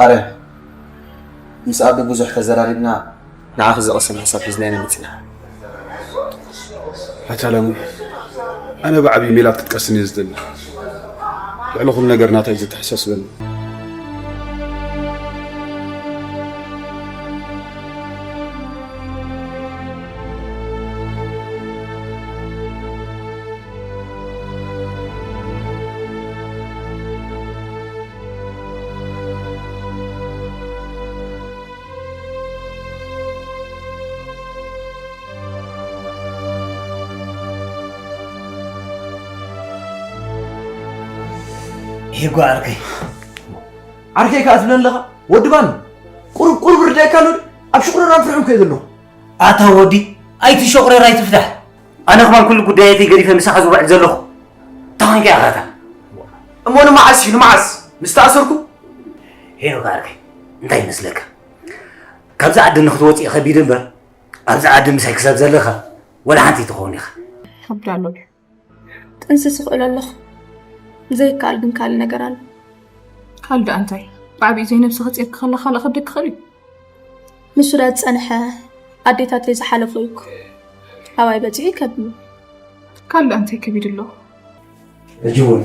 ኣረ፣ ምስ ኣቢ ብዙሕ ተዘራሪብና፣ ንዓኺ ዘቐሰን ሓሳብ ሒዝና ኢና መጺና። ኣታ ላሙ፣ ኣነ ብዓብዪ ሜላት ክትቀስን እየ ዝደሊ። ልዕሊ ኩሉ ነገር ናታ እዩ ዘተሓሳስበኒ። ይሄ ጓ ዓርከይ ዓርከይ ከኣ ትብለን ኣለኻ ወዲ ባኒ ቁሩብ ቁሩብ ርዳእካ ኣሎ ኣብ ሽቁረራን ፍርሕን ከየ ዘለኹ ኣታ ወዲ ኣይትሸቁረር ኣይትፍታሕ ኣነ ከማን ኩሉ ጉዳየተይ ገዲፈ ምሳኻ ዝውዕል ዘለኹ እንታይ ኮንካ ኢኻ እሞ ንመዓስ እዩ ንመዓስ ምስ ተኣሰርኩ ሄኖክ ዓርከይ እንታይ ይመስለካ ካብዛ ዓዲ ንክትወፅእ ከቢድ እምበር ኣብዚ ዓዲ ምሳይ ክሳብ ዘለኻ ወላ ሓንቲ ትኸውን ኢኻ ከብድ ኣሎ ድዩ ጥንስስ እኽእል ኣለኹ ዘይከኣል ግን ካልእ ነገር ኣሎ ካልእ ደኣ እንታይ ብዓብዩ ዘይነብስኻ ፂርኪ ከላ ካልእ ከብደኪ ይኽእል እዩ ንሱ ደኣ ዝፀንሐ ኣዴታተይ ዝሓለፎ እዩ እኮ ኣባይ በፂሑ ይከብድ እዩ ካልእ ደኣ እንታይ ከቢድ ኣሎ ሕጂ እውን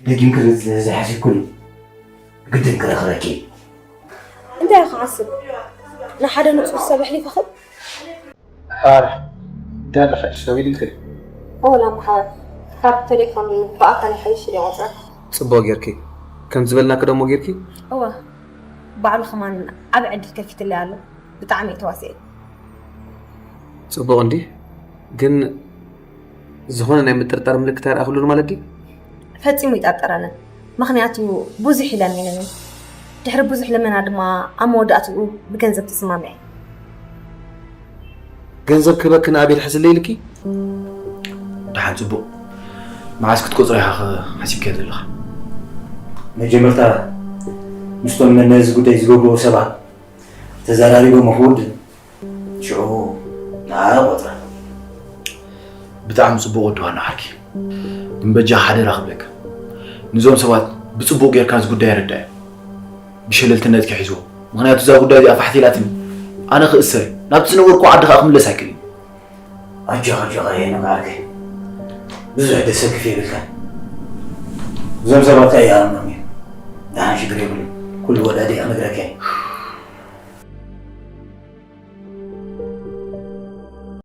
ደጊምኪ ዝሓሲብክሉ ግድን ክረኽበኪ እዩ። እንታይ ክሓስብ ንሓደ ንጹር ሰብ ኣሕሊፈ ክብ ፋርሕ እንታይ ኣለካ ሰቢልልክ ወላ መሓር ካብ ቴሌፎን ብኣካል ይሓይሽ ኢለ ቆፅረ ፅቡቅ ጌርኪ ከም ዝበልናኪ ደሞ ጌርኪ እወ ባዕሉ ከማን ዓብ ዕድል ከፊትለይ ኣሎ ብጣዕሚ እየ ተዋሲኤ ፅቡቅ እንዲ ግን ዝኾነ ናይ ምጥርጣር ምልክት ኣይረኣኽሉን ማለት ድዩ? ፈጺሙ ኣይጠርጠረንን፣ ምኽንያቱ ብዙሕ እዩ ለሚኑኒ። ድሕሪ ብዙሕ ልመና ድማ ኣብ መወዳእትኡ ብገንዘብ ተሰማሚዐ። ገንዘብ ክህበኪ ንኣቤል ሕዝለይ ኢልኪ? ደሓን ጽቡቕ። መዓስ ክትቆጽሮ ኢኻ ሓሲብካዮ ዘለኻ? መጀመርታ ምስቶም ነዚ ጉዳይ ዝገብርዎ ሰባት ተዘራሪቦም ክውድእ ሽዑ ንዓ ቆጽራ። ብጣዕሚ ጽቡቕ ወዲ ዋና ዓርኪ። ግን በጃኻ ሓደራ ክብለካ። ንዞም ሰባት ብጽቡቕ ጌርካ እዚ ጉዳይ ኣረዳዮም። ብሸለልትነት ክሕዝዎ። ምኽንያቱ እዛ ጉዳይ እዚኣ ፋሕ ተኢላትኒ ኣነ ክእሰር እየ። ናብቲ ዝነበርኩዎ ዓዲ ከኣ ክምለስ ኣይክእልን እየ። ኣጆኻ ኣጆኻ ሄኖክ ዓርከይ ብዙሕ ደሰክፍ የብልካን እዞም ሰባት ከኣ ይኣምኖም እዮም ደሓን ሽግር የብሉን ኩሉ ወዳዲ ክነግረካ እዩ